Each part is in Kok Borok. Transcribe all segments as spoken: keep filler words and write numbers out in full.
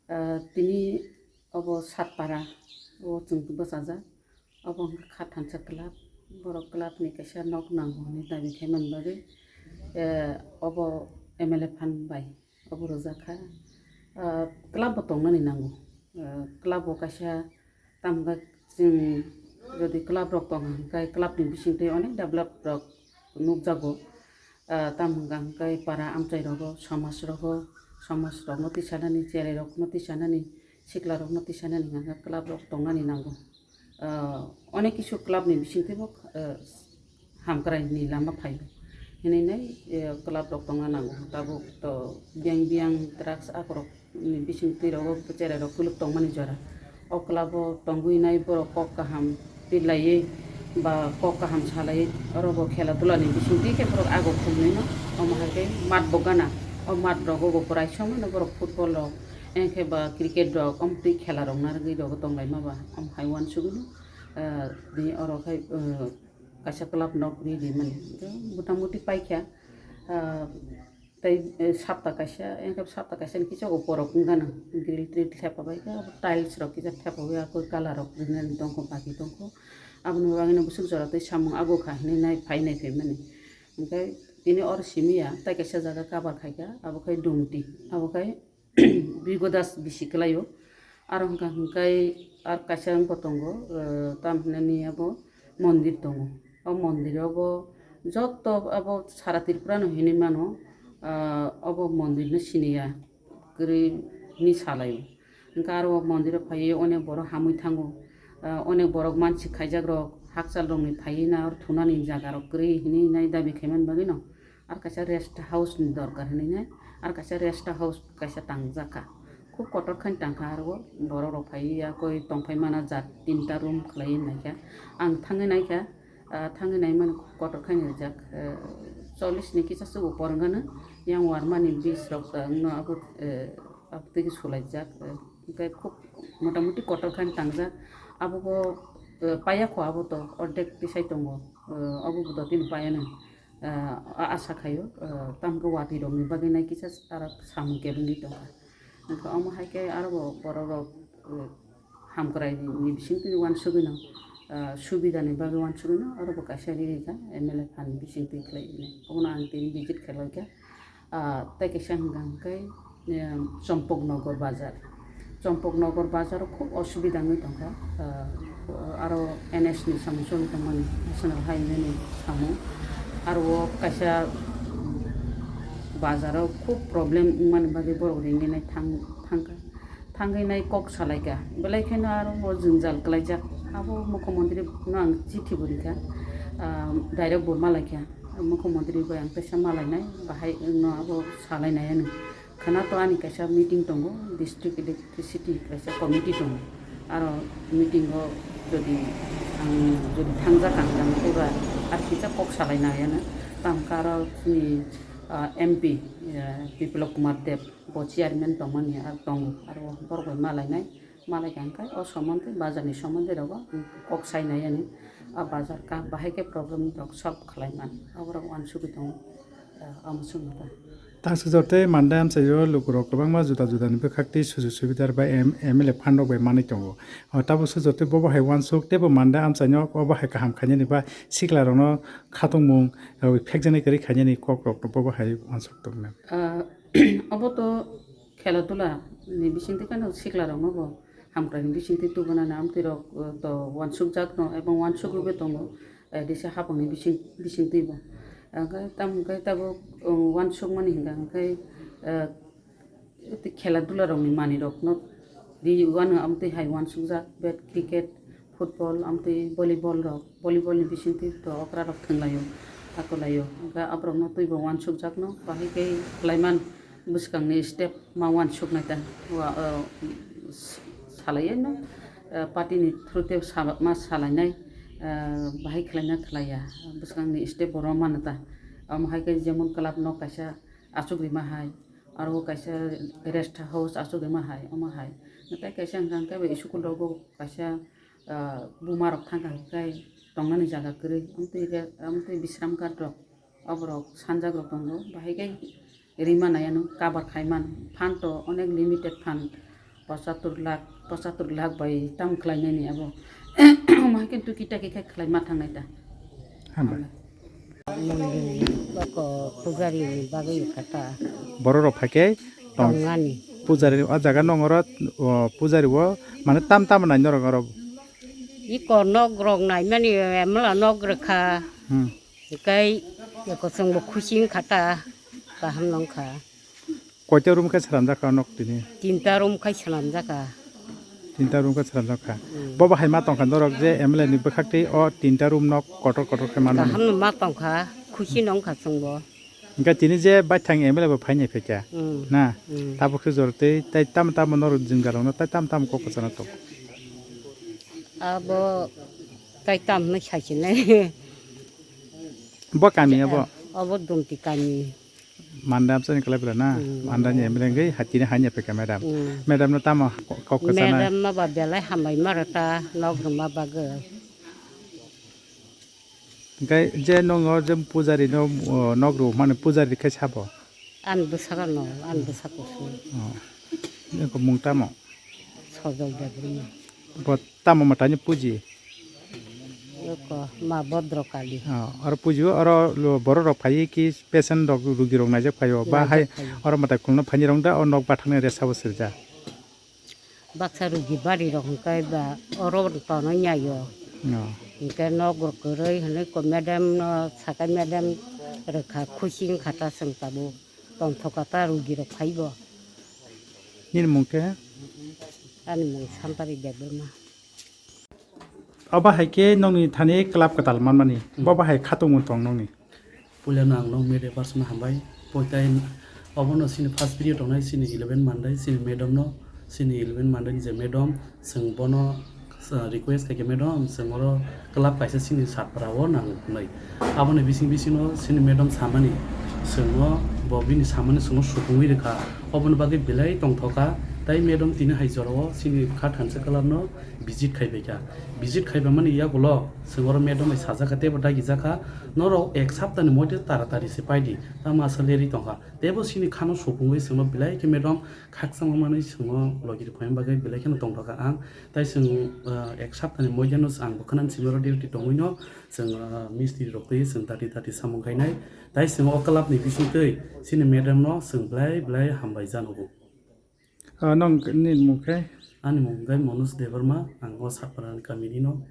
Ah, tini obo Satpara o chwng bwchajak. Obo wngkha kha thansa club. Borok club ni kaisa nok nango hwnwi dabi khaimani bagwi, eh, obo M L A fund bai obo rwjak kha. Ah, club bo tongnani nango. Ah, club bo kaisa tamo hwnkhe chwng jodi club rok tong hwnkhe club ni bisingtwi onek develop rok nukjago. Ah, tamo hwnkha hwnkhe para amchai rogo, somaj rogo, somaj rokno tisanani, cherai rokno tisanani, sikla rokno tisanani hwnkha hwnkhe club rok tongnani nango. Ah, onek kisu club ni bisingtwibo, ah, hamkrai ni lama phaio hinwi nai, eh, club rok tongna nango. Tabuk to biyang biyang drugs akorok ni bisingtwi rogo cherai rok kuluk tongmani jora. O club o tongwi nai borok kok kaham twi laiwi ba kok kaham salaiwi oro bo khela dula ni bisingtwi khe borok ago khumlwi no. Omo hai khe mat bo gana. O mat rogo bo borai somano borok football rok, engkhe ba cricket rok, omtwi khela rok narwgwi rogo tonglaima ba. Omo hai uansugwi no, ah, bini oro khai, ah, kaisa club nok ri rimani. Hwnkhe mota moti paikha, ah, tei, eh, sapta kaisa, engkhe sapta kaisa ni kisa uporok wngkha no grill trill thepabaikha, tiles rok kisa thepawi akoi colour rok rinani tongkho, baki tongkho. Aboni bagwino bwswk jora tei samung agukha hinwi nai phai nai phaimani. Hwnkhe tini oro simi ya, tei kaisa jaga cover khaikha, abo khai dumti, abo khai Bhigodas bisi kwlaio. Aro hwnkha hwnkhe ar kaisa wngkha tongo, eh, tam hinani abo mondir tongo. O mondir o bo joto abo sara Tripura no hinwi mano, ah, obo mondir no siniya kwrwi hinwi salaio. Hwnkhe aro o mondir o phaiwi onek borok hamwi thango, ah, onek borok mansi khaijak rok hakchal rok ni phaiwi na aro thunani jaga rok kwrwi hinwi nai dabi khaimani bagwi no. Ar kaisa rest house ni dorkar hinwi nai, ar kaisa rest house kaisa tangjak kha. Khub kotor khe tangkha aro borok rok phaiwi ya koi tongphai mana jat tinta room khlaiwi naikha. Ang thangwi naikha, ah, thangwi naimani khub kotor khe rijak, ah, chollish ni kisa se upor wngkha no, yang warmani bis rok wngno abo, eh, abo twi sulaijak, eh, hwnkhe khub motamuti kotor khe tangjak. Abo bo, eh, paya kho abo to ordek tisai tongo, eh, abo bo dotino paya no. Ah, a-, asa khaio, ah, tamkhe watwi rokni bagwi nai kisa aro samung kebengwi tongkha. Hwnkhe omo hai khe aro bo borok rok, ah, hamkrai ni bisingtwi uansugwino, ah, subida ni bagwi uansugwino aro bo kaisa ri rikha M L A fund bisingtwi khlai hwnwi. Obono ang tini visit khlai kha. Ah, tei kaisa hwnkha hwnkhe, eh, Champaknagar bazar. Champaknagar bazar o khub osubida wngwi tongkha. Ah, aro N H ni samung choli tongmani, National Highway ni samung. Aro o kaisa bazar o khub problem wngmani bagwi borok ringwi nai thang-, thangkha. Thangwi nai kok salaikha. Belai kheno aro o jwngjal kwlaijak. Abo mukhyamantri no ang chithi bo rikha. Ah, direct bo malaikha. Mukhyamantri bai ang teisa malainai, bahai no abo salainai ano. Khwna to ani kaisa meeting tongo, district electricity kaisa committee tongo. Aro meeting o jodi ang jodi thangjak ang jang eba ar kisa kok salai nai ano. Tamo khe aro chini, ah, M P, ah, Biplab Kumar Deb bo chairman tongmani ar tongo. Aro borok bai malainai, malai kha hwnkhe o somontwi bazar ni somontwi rogo kok sai nai ani. A bazar kha bahai khe problem rok solve khlai man. Aborok uansugwi tongo. Ah, omo chwng kha. Tang sujor tei manda amchaio lukurok kwbangma juda judani bwkhak tei sujuk subidar bai M-, M L A fund rok bai manwi tongo. O tabuk sujor tei bobo hai uansuk tei bo manda amchaino obo hai kaham khainani ba sikla rokno khatungmung, o phekjaknai kwrwi khainani kok rokno bobo hai uansuk tongmani. Ah, obo to khela dula ni bisingtwi kano sikla rokno bo hamkrai ni bisingtwi tubunani amtwi rok, uh, to uansukjakno ebong uansugwibo tongo, eh, disa hapang ni bising, bisingtwi bo. Hwnkhe tamo hwnkhe tabuk, uh, uansukmani hwnkha hwnkhe, uh, tei khela dula rokni manwi rokno ri uano amtwi hai uansukjak, bat, cricket, football, amtwi volleyball rok, volleyball ni bisingtwi to okra rok thwnglaio, hakolaio. Hwnkhe aborokno twibo uansukjakno bahai khe khlaiman bwskangni step ma uansuknai ta. Wa, uh, s-, salaiya no, uh, party ni through te sa-, ma salainai, uh, bahai khlaina khlaiya. Bwskangni step bo rw mano ta. Omo hai khe jemon club no kaisa achuk rima hai, aro kaisa rest house achuk rima hai, omo hai. Tei kaisa hwnkha hwnkhe bai school rogo kaisa, ah, buma rok thangkha hwnkhe tongnani jaga kwrwi, amtwi re-, amtwi bisram ghat rok, oborok sanjak rok tongo, bahai khe Rimana yanu cover khaiman, phan to onek limited phan, pochattor lakh, pochattor lakh bai tam khlainani abo. Omo hai khe tuki taki khe khlaima thangnai ta. Hambai. Mondol ni oko pujari ni bagwi kha ta. Borok rok phai khe tong-, tongani. Pujari o jaga nong oro, o, pujari o mane tam tam nai norok oro. Iko nok rok nai mani emla nok rwkha. Hmm. Hikai eko chwngbo khusi wngkha ta, kaham nw wngkha. Koita room khe swnamjak kha nok tini? Tinta room khai swnamjak kha. Tinta room khe swnamjak kha. Hmm. Bobo hai ma tongkha norok je M L A ni bwkhak tei o tinta room nok kotor kotor khe manmani. Kaham no ma tongkha, khusi no wngkha chwngbo. Hingkhe tini je baithang M L A bo phainai phaikha, hmm, na? Hmm. Tabuk khe jora tei tai tamo tamo norok jwngjalrokno tai tamo tamo kok kwchangna tongo? Abo tai tamo hwnwi saichilai. Bo kami abo? Abo Dumti kami. Manda amchani kwlai bwla na? Hmm. Manda ni M L A wngwi hatini hanya phaikha madam. Hmm. Madam no tamo kok kwchana? Madam ma ba belai hambai ma rwta nok rwma bagwi. Hingkhe je nongo je pujari no, o, nok rw mani pujari khe sabo? Ani bwsakano, ani bwsako se. Oh. Eko mung tamo? Sojol Debbarma. Bo tamo mwtaini puji? Eko ma Bhodro Kali. Oh, oro puji o, oro lo-, borok rok phai ki patient rok, rugi rok naijak phai o, ba hai naijak phai o. Oro mwtai khulno phaini rok da o nok bathaknai resa bo sirja. Baksa rugi bari rok hwnkhe ba oro tono yaio. Oh. Hwnkhe nok rok kwrwi hwnwi ko madam no sakai madam rwkha khusi wngkha ta chwng tabuk. Tongthokha ta rugi rok phaibo. Nini mung khe? Ani mung Sampari Debbarma. Obo hai khe nokni thani club kwtal manmani. Hmm. Bo bahai khatungmung tong nokni? Puilano ang nok media person hambai. Poitai obono sini first video tongnai sini eleven Monday sini madam no, sini eleven Monday ni je madam, chwng bono, uh, request khaikhe madam, chwng oro club kaisa sini Satpara o nang hwnwi. Aboni bising bisingo sini madam samani chwngno bo bini samani chwngno supungwi rwkha. Oboni bagwi belai tongthokha. Tai madam tini hai jorao sini kha thansa club no visit khaibaikha. Visit khaibamani yagulo chwng oro madam bai sajakha teibo dagijakha, "Norok ek saptani moide taratari se paidi, tamo aswk lerwi tongkha." Teibo sini khano supungwi chwngno belai khe madam khakchangma manwi chwngno logi rwphaima bagwi belai kheno tongthokha ang. Tai chwng, ah, ek saptani moideno ang bo khwnani simi oro duty tongwino chwng, ah, mistri rok twi chwng dati dati samung khainai. Tai chwng o club ni bisingtwi chini madam no chwng belai belai hambai janogo. Ah, nong ni mung khe? Ani mung khe Manoj Debbarma, ang o Satpara ni kami ni no.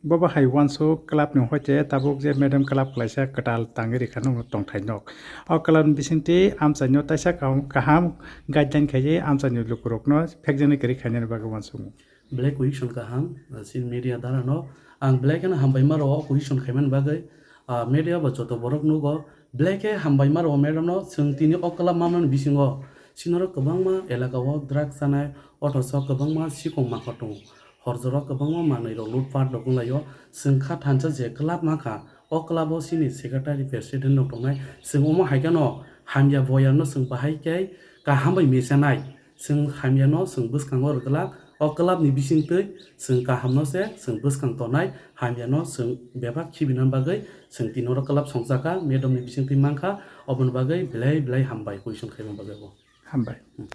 Bobo hai uansuk club ni hoite tabuk je madam club khlaisa kwtal tangwi rikha nokno tongthai nok. O club ni bisingtwi amchaino taisa kaham, kaham guideline khaiwi amchaini lukurokno phekjaknai kwrwi khainani bagwi uansukmung. Belai question kaham, uh, chini media dara no ang belai kheno hambai ma rwo o question khaimani bagwi, uh, media bo joto borok nugo belai khe hambai ma rwo madam no chwng tini o club manmani bisingo chini oro kwbangma elaka o drugs chanai, othocho kwbangma sikong mangkhor tongo. Hor jora kwbangma manwi rok lutpat rok wnglaio. Chwng kha thansa je club mankha, o club o chini secretary president rok tongnai. Chwng omo hai kheno hamya boyar no chwng bahai khe kaham bai mechenai. Chwng hamya no chwng bwskango rwglak. O club ni bisingtwi chwng kaham no se chwng bwskang tonai, hamya no chwng bebak khibina bagwi chwng tini oro club songchakha, madam ni bisingtwi mankha, oboni bagwi belai belai hambai question khaima bagwi bo. Hambai. Hmm.